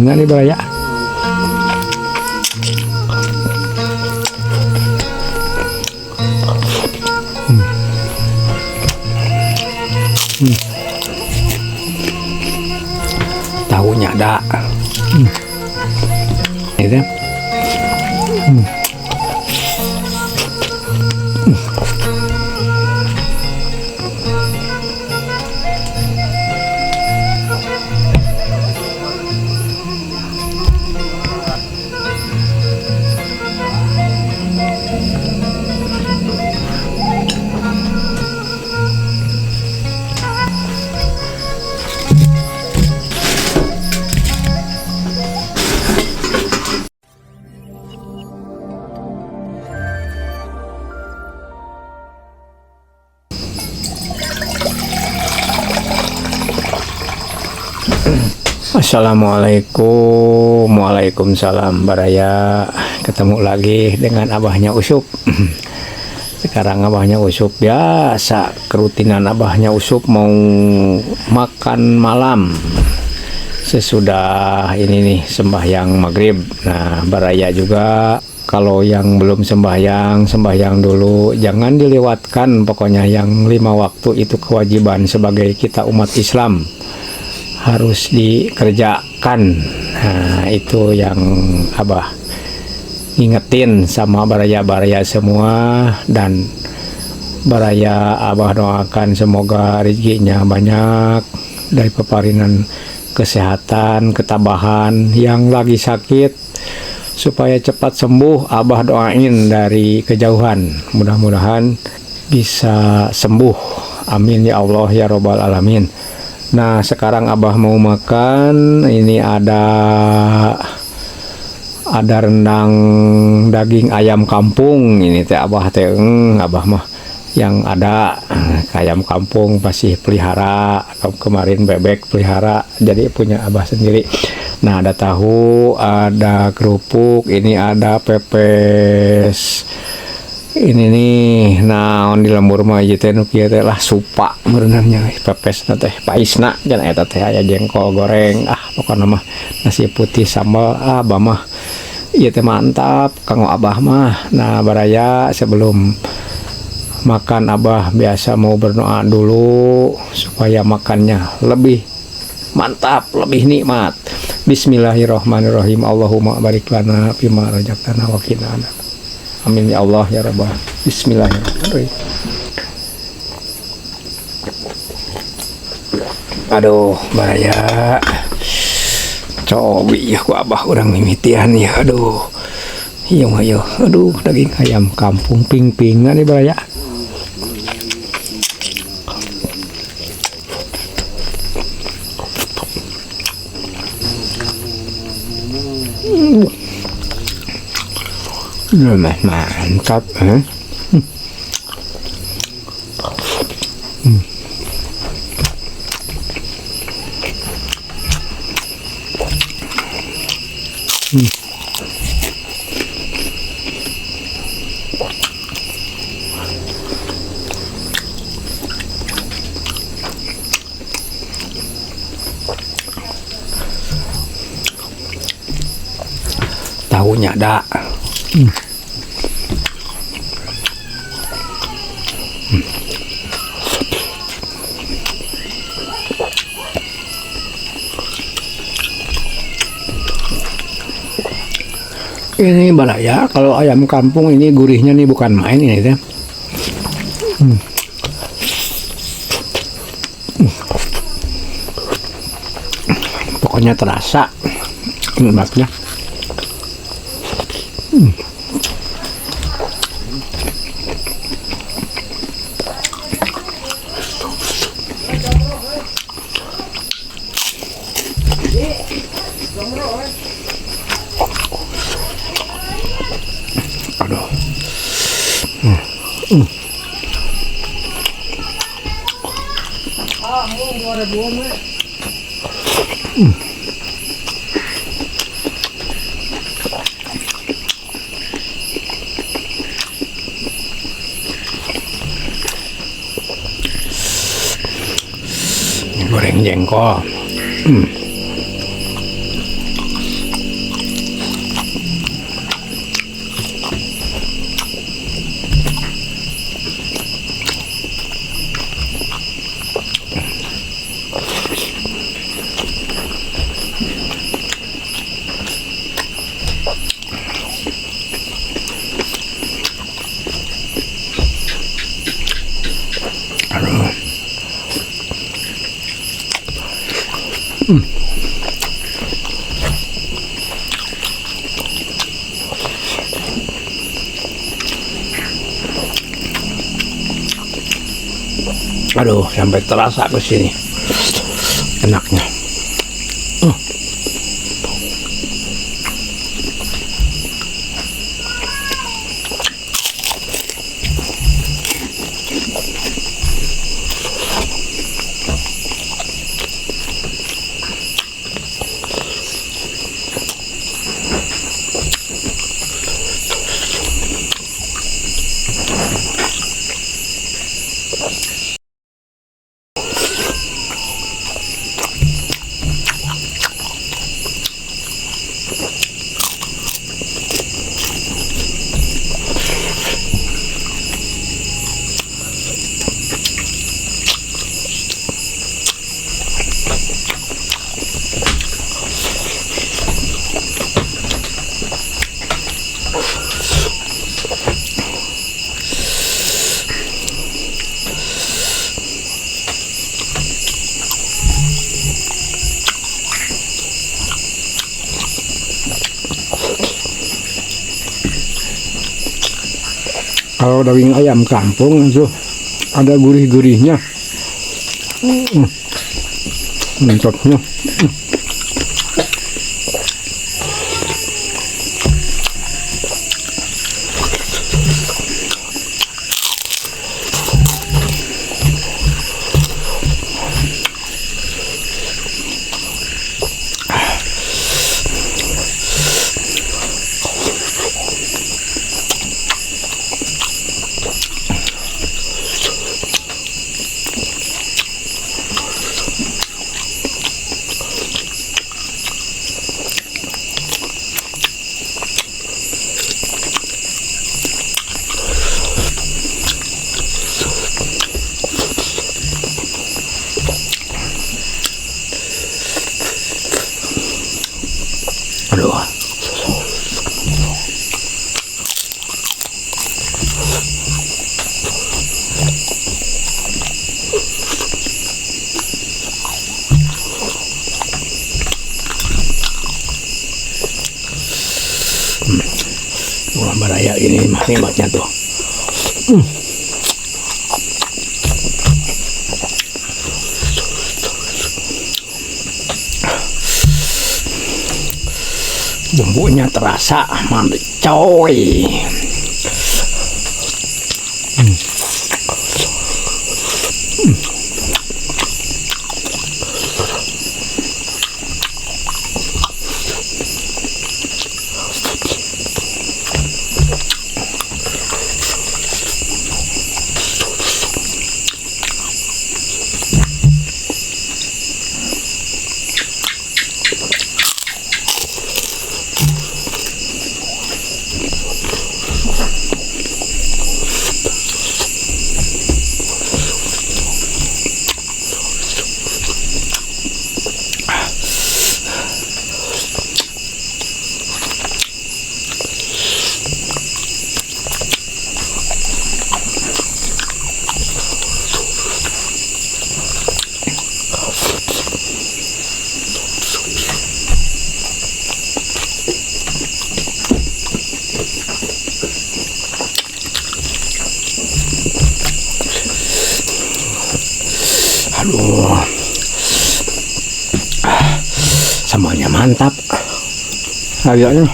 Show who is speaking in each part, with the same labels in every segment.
Speaker 1: Enggak nih baraya. Tahunya ada. Itu. Assalamualaikum, waalaikumsalam baraya. Ketemu lagi dengan abahnya Usup. Sekarang abahnya Usup biasa kerutinan abahnya Usup mau makan malam sesudah ini nih sembahyang maghrib. Nah baraya juga kalau yang belum sembahyang, sembahyang dulu, jangan dilewatkan. Pokoknya yang 5 waktu itu kewajiban sebagai kita umat Islam harus dikerjakan. Nah itu yang abah ingetin sama baraya-baraya semua, dan baraya abah doakan semoga rezekinya banyak dari peparinan kesehatan, ketabahan. Yang lagi sakit supaya cepat sembuh, abah doain dari kejauhan, mudah-mudahan bisa sembuh, amin ya Allah ya robbal alamin. Nah sekarang abah mau makan, ini ada rendang daging ayam kampung. Ini teh abah teh, abah mah yang ada ayam kampung pasti pelihara, kemarin bebek pelihara, jadi punya abah sendiri. Nah ada tahu, ada kerupuk, ini ada pepes. Ini nih naon di lembur mah ieu teh nu kieu teh lah supa merenangnya pepes na teh paisna jan eta teh aya jengkol goreng, pokona mah nasi putih sambal, abah mah ieu teh mantap kanggo abah mah. Nah baraya sebelum makan abah biasa mau berdoa dulu supaya makannya lebih mantap, lebih nikmat. Bismillahirrahmanirrahim. Allahumma barik lana fima razaqtana wa qina adzaban. Amin ya Allah ya Rabbal. Bismillahirrahmanirrahim. Aduh baraya cobi ya ku abah urang mimitian ya. Aduh iya mah ya. Aduh daging ayam kampung ping-pingan nih baraya. Mantap, eh? Tahunya ada. Ini baraya kalau ayam kampung ini gurihnya nih bukan main ini teh. Pokoknya terasa nikmatnya. Aduh. Goreng jengkol. Aduh, sampai terasa ke sini. Enaknya. Kalau daging ayam kampung itu ada gurih-gurihnya. Mantapnya. Aduh. Wah, baraya ini mah nikmatnya tuh. Bumbunya terasa mantap coy. Aduh, sambalnya mantap. Agaknya.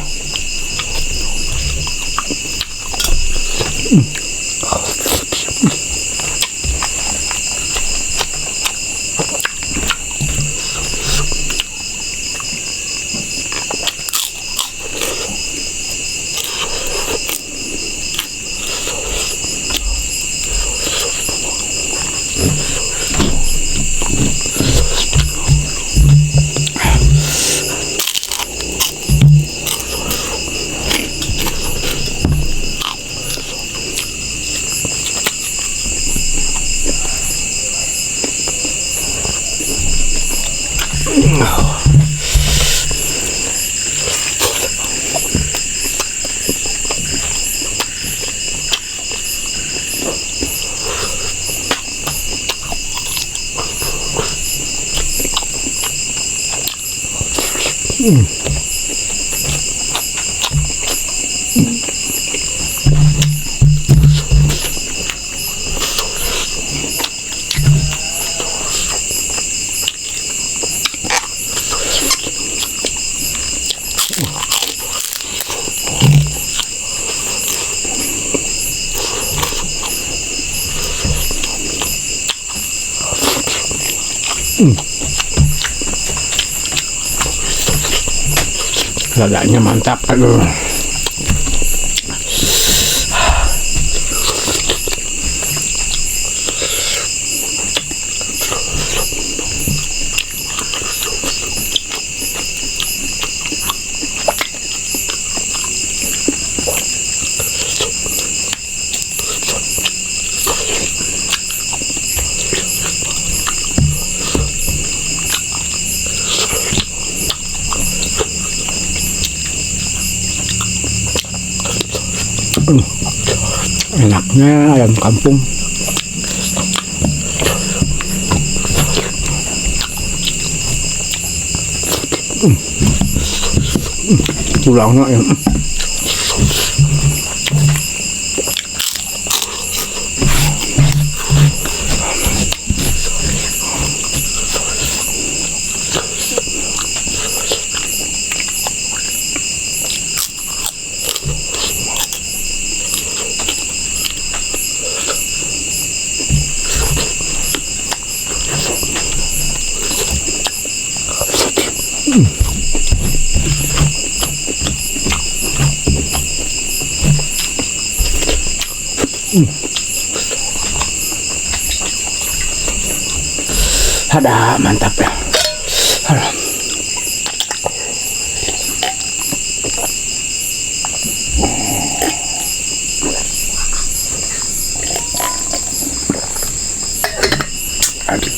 Speaker 1: Ladanya mantap, aduh. Enaknya ayam kampung. Tulangnya ya. Ada mantap ya. Aduh.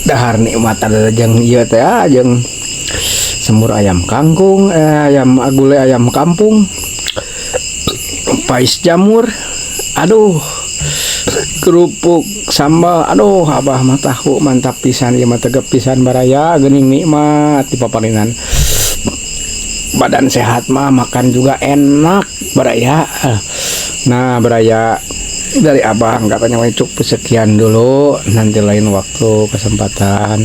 Speaker 1: Dahar nikmat ada jeung ieu teh jeung semur ayam kangkung, ayam gulai ayam kampung, pais jamur, aduh, kerupuk sambal, aduh abah mah tahu mantap pisan ieu mah tegep pisan baraya geuning nikmat di paparinan. Badan sehat mah makan juga enak baraya. Nah baraya dari abah nggak banyak cukup sekian dulu, nanti lain waktu kesempatan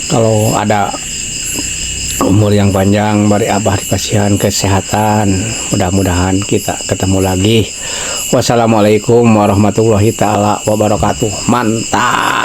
Speaker 1: kalau ada umur yang panjang bari abah dipasihan kesehatan, mudah-mudahan kita ketemu lagi. Wassalamualaikum warahmatullahi taala wabarakatuh. Mantap.